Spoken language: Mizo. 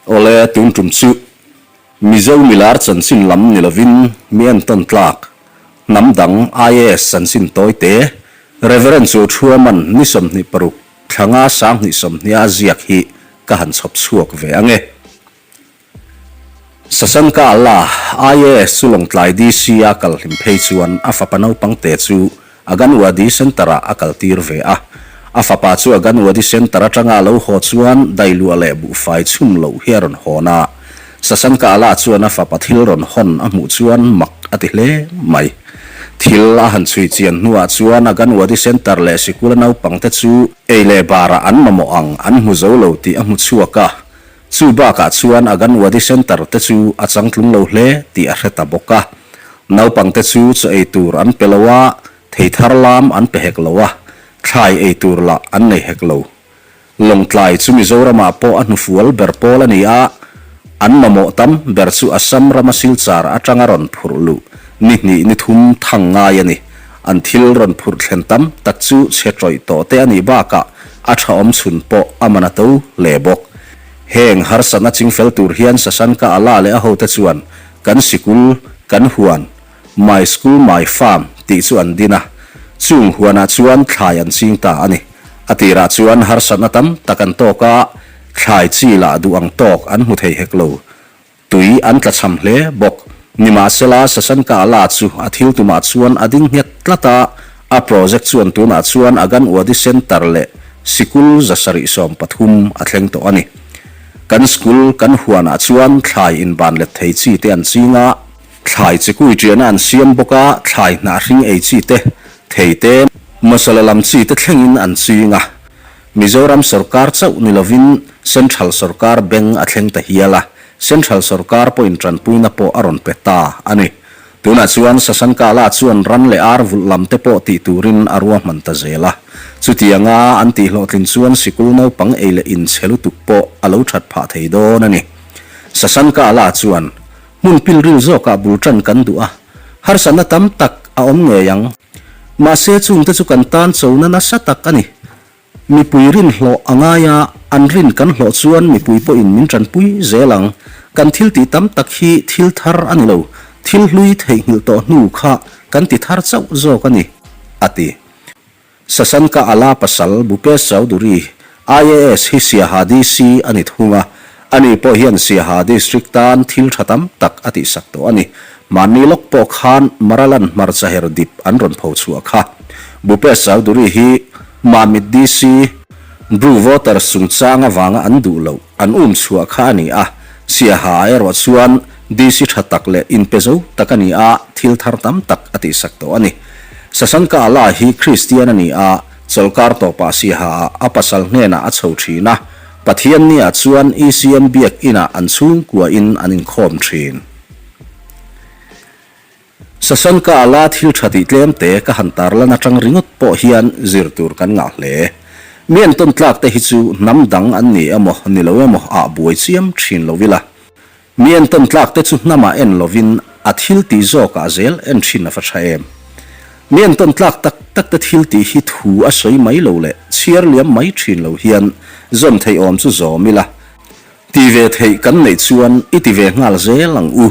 Awle, tun tum chu Mizo milar chanchin lam ni lovin mi entawn tlak, hnam dang IAS chanchin tawi te, Reverend Chu Thuaman ni 26 thlanga 2020 a ziak hi ka han chhawp chhuak ve ang e. Sasanka Allah, IAS chu Lawngtlai DC a kal hlim phei chuan a fapa naupang te chu Aganwadi Centre-ah a kaltir ve a. A fapa chu Aganwadi Centre atanga a lo haw chuan dailuah leh buhfai chhum loh hi a rawn hawn a. Sasanka Allah chuan a fapa thil rawn hawn a hmuh chuan mak a ti hle mai. Thil a han chhui chian hnuah chuan Aganwadi Centre leh sikula naupangte chu ei leh barah an mamawh ang an hmu zo lo tih a hmu chhuak a. Chu bakah chuan Aganwadi Centre te chu a changtlung lo hle tih a hre ta bawk a. Naupang te chu chaw ei tur an pe lo a, thei thar lam an pe hek lo a, thlai ei tur lah an nei hek lo. Lawngtlai chu Mizoramah pawh a hnufual ber pawl a ni a, an mamawh tam ber chu Assam rama Silchar atanga rawn phurh luh ni hnih ni thum thang ngai a ni. An thil rawn phurh thlen tam tak chu chhe tawih tawh te a nih bakah a tha awm chhun pawh a man a to hle bawk. Heng harsatna chingfel tur hian Sasanka Ala leh a hote chuan kan sikul, kan huan, My School My Farm tih chu an din a, chung huanah chuan thlai an ching ta a ni. A tirah chuan harsatna tam tak an tawk a, thlai chi lah duh ang tawk an hmu thei hek lo. Tui an tlachham hle bawk. Nimahsela, Sasanka Ala chu a thil tumah chuan a ding nghet tlat a, a project chuan tunah chuan Aganwadi Centre leh sikul 730 a thleng tawh a ni. Kan school kan huanah chuan thlai inban let thei chi te an ching a, thlai chi kui ṭiahna an siam bawk a, thlai hnah hring ei chi te, thei te, masala lam chi te thlengin an ching a. Mizoram sorkar chauh ni lovin Central sorkar beng a thleng ta hial a, Central sorkar pawhin tanpuina pawh a rawn pe ta a ni. Tunah chuan Sasankala chuan ran leh ar vulh lam te pawh tih turin a ruahman ta zel a. Chutianga an tih hlawhtlin chuan sikul naupang ei leh inchhe lutuk pawh a lo that phah thei dawn a ni. Sasankala chuan, Hmun pilril zawkah bul tan kan duh a, harsatna tam tak a awm ngei ang. Mahse chungte chu kan tan chona nasa tak a ni. Mipui rin hlawh a ngai a, an rin kan hlawh chuan mipui pawhin min tanpui zel ang. Kan thil tih tam tak hi thil thar a ni lo, thil hlui theihnghilh tawh hnu kha kan ti thar chauh zawk a ni, a ti. Sasanka Ala pasal Bhupesh Chaudhuri, IAS hi Siaha DC a ni thung a, ani pawh hian Siaha District tan thil tha tam tak a tihsak tawh a ni. Mahni lawk pawh khan Maralan hmarcha her dip an rawn pho chhuah kha. Bhupesh Chaudhuri hi Mamit DC, Blue Voters chungchang avanga an duh loh an um chhuah kha a ni a, Siaha ah erawh chuan DC tha tak leh inpe zo tak a ni a, thil thar tam tak a tihsak tawh a ni. Sasanka Ala hi Kristian a ni a, chawlhkar tawpah Siaha ah a pasal hnenah a chho thin a, Pathianni-ah chuan ECM biak inah an chhungkua in an inkhawm thin. Sasanka Ala thil tha tih tlem te ka han tarlan atang ringawt pawh hian zir tur kan ngah hle. Mi entawn tlak te hi chu hnam dang an ni emaw ni lo emaw ah buai chiam thin lo ila. Mi entawn tlak te chu hnamah en lovin a thil tih zawkah zel en thin a va tha em. Mi entawn tlak tak tak te thil tih hi thu a sawi mai lo leh chhiar liam mai thin lo hian zawm theih awm chu zawm ila. Ti ve theih kan neih chuan i ti ve nghal zel ang u.